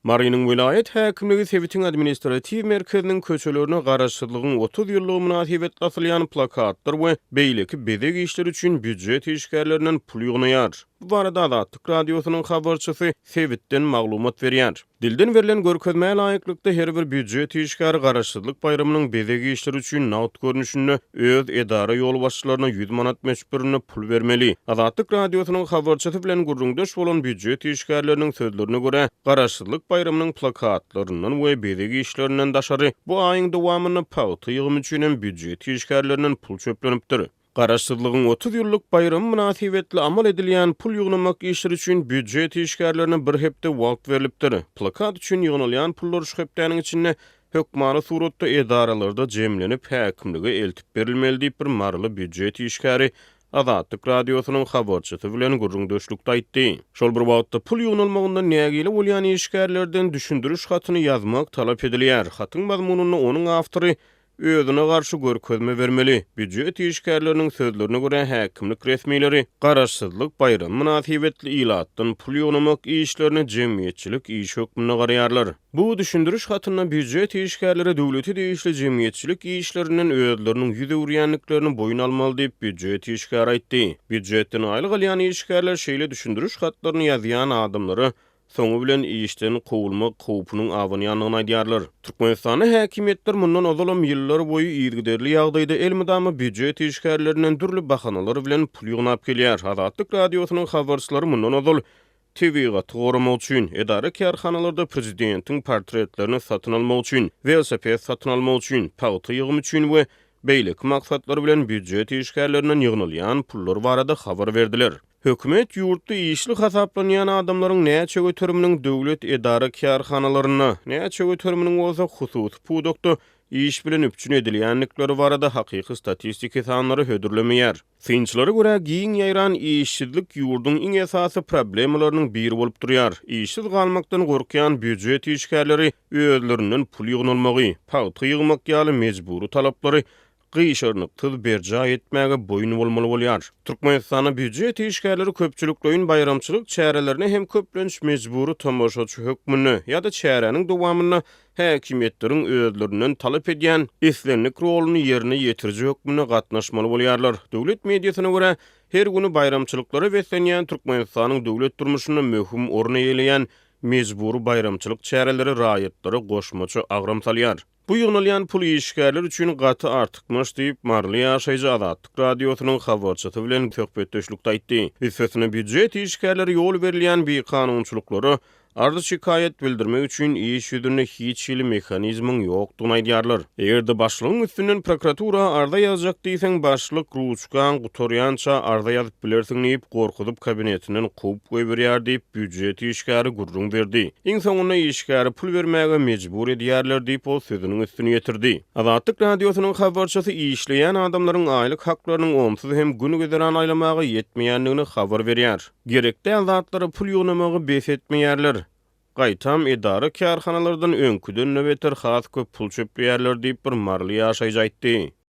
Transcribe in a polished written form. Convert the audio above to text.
Marynyň welaýat häkimligi sebitiň administratiw merkeziniň köçelerine Garaşsyzlygyň 30 ýyllygy mynasybetli asylýan plakatlar we beýleki bezeg işleri üçin býujet işgärlerinden pul ýygnaýar. Bu barada Azatlyk Radiosynyň habarçysy sebitden maglumat berýär. Dilden berlen görkezmä laýyklykda, her bir býujet işgäri Garaşsyzlyk baýramynyň bezeg işleri üçin nagt görnüşinde öz edara ýolbaşçylaryna 100 manat möçberinde pul bermeli. Azatlyk Radiosynyň habarçysy bilen gürrüňdeş bolan býujet işgärleriniň sözlerine görä, Garaşsyzlyk baýramynyň plakatlaryndan we bezeg işlerinden daşary, bu aýyň dowamynda pagta ýygymy üçin hem býujet işgärlerinden pul çöplenipdir. Garaşsyzlygyň 30 ýyllyk baýramy mynasybetli amal edilýän pul ýygnamak işleri üçin býujet işgärlerine bir hepde wagt berlipdir. Plakat üçin ýygnalýan pullar şu hepdäniň içinde hökmany suratda edaralarda jemlenip, häkimlige eltip berilmeli diýip, bir maryly býujet işgäri Azatlyk Radiosynyň habarçysy bilen gürrüňdeşlikde aýtdy. Şol bir wagtda, pul ýygnalmagyndan nägile bolýan işgärlerden düşündiriş hatyny ýazmak talap edilýär. Hatyň mazmunynda onuň awtory özüne garşy görkezme bermeli. Býujet işgärleriniň sözlerine görä, häkimlik resmileri Garaşsyzlyk baýramy mynasybetli ilatdan pul ýygnamak işlerine jemgyýetçilik işi hökmünde garaýarlar. Bu düşündiriş hatynda býujet işgärleri döwlete degişli jemgyýetçilik işlerinden özleriniň 100 öwürýändiklerini boýun almaly diýip, býujet işgäri aýtdy. Býujetden aýlyk alýan işgärler şeýle düşündiriş hatlaryny ýazýan adamlara soňy bilen işden kowulmak howpunyň abanýandygyny aýdýarlar. Türkmenistanda häkimiýetler mundan ozalam ýyllar boýy yzygiderli ýagdaýda elmydama býujet işgärlerinden dürli bahanalar bilen pul ýygnap gelýär. Azatlyk Radiosynyň habarçylary mundan ozal tebigaty goramak üçin, edara-kärhanalarda prezidentiň portretlerini satyn almak üçin, welosiped satyn almak üçin, pagta ýygymy üçin we beýleki maksatlar bilen býujet işgärlerinden ýygnalýan pullar barada habar berdiler. Hökümet ýurtda işli hasaplanýan adamlaryň näçe göteriminiň döwlet edara-kärhanalarynda, näçe göteriminiň bolsa hususy pudakda iş bilen üpjün edilýändikleri barada hakyky statistiki sanlary hödürlemeýär. Synçylara görä, giň ýaýran işsizlik ýurduň iň esasy problemalarynyň biri bolup durýar. Işsiz galmakdan gorkýan býujet işgärleri özlerinden pul ýygnalmagy, pagta ýygmak ýaly mejbury talaplary gyşarnyksyz berjaý etmäge boýun bolmaly bolýar. Türkmenistanda býujet işgärleri köpçülikleýin baýramçylyk çärelerine hem köplenç mejbury tomaşaçy hökmünde ýa-da çäräniň dowamynda häkimiýetleriň özlerinden talap edýän islendik roluny ýerine ýetiriji hökmünde gatnaşmaly bolýarlar. Döwlet mediasyna görä, her güni baýramçylyklara beslenýän Türkmenistanyň döwlet durmuşynda möhüm orun eýeleýän mejbury baýramçylyk çäreleri raýatlara goşmaça agram salýar. Bu ýygnalýan pul işgärler üçin gaty artykmaç diýip, maryly ýaşaýjy Azatlyk Radiosynyň habarçysy bilen söhbetdeşlikde aýtdy. Üstesine, býujet işgärleri ýol berilýän bikanunçylyklara arz-şikaýat bildirmek üçin iş ýüzünde hiç hili mehanizmiň ýokdugyny aýdýarlar. Eger-de başlygyň üstünden prokuratura arza ýazjak diýseň, başlyk ruçkaň gutarýança arza ýazyp bilersiň diýip, gorkuzyp kabinetinden kowup goýberýär diýip, býujet işgäri gürrüň berdi. Iň soňunda işgäri pul bermäge mejbur edýärler diýip, ol sözüniň üstüni ýetirdi. Azatlyk Radiosynyň habarçysy işleýän adamlaryň aýlyk haklarynyň onsuz hem gün-güzeran aýlamaga ýetmeýändigini habar berýär. Gerek däl zatlara pul ýygnamagy bes etmeýärler. Gaýtam, edara-kärhanalardan öňküden-de beter has köp pul çöpleýärler diýip, bir maryly ýaşaýjy aýtdy.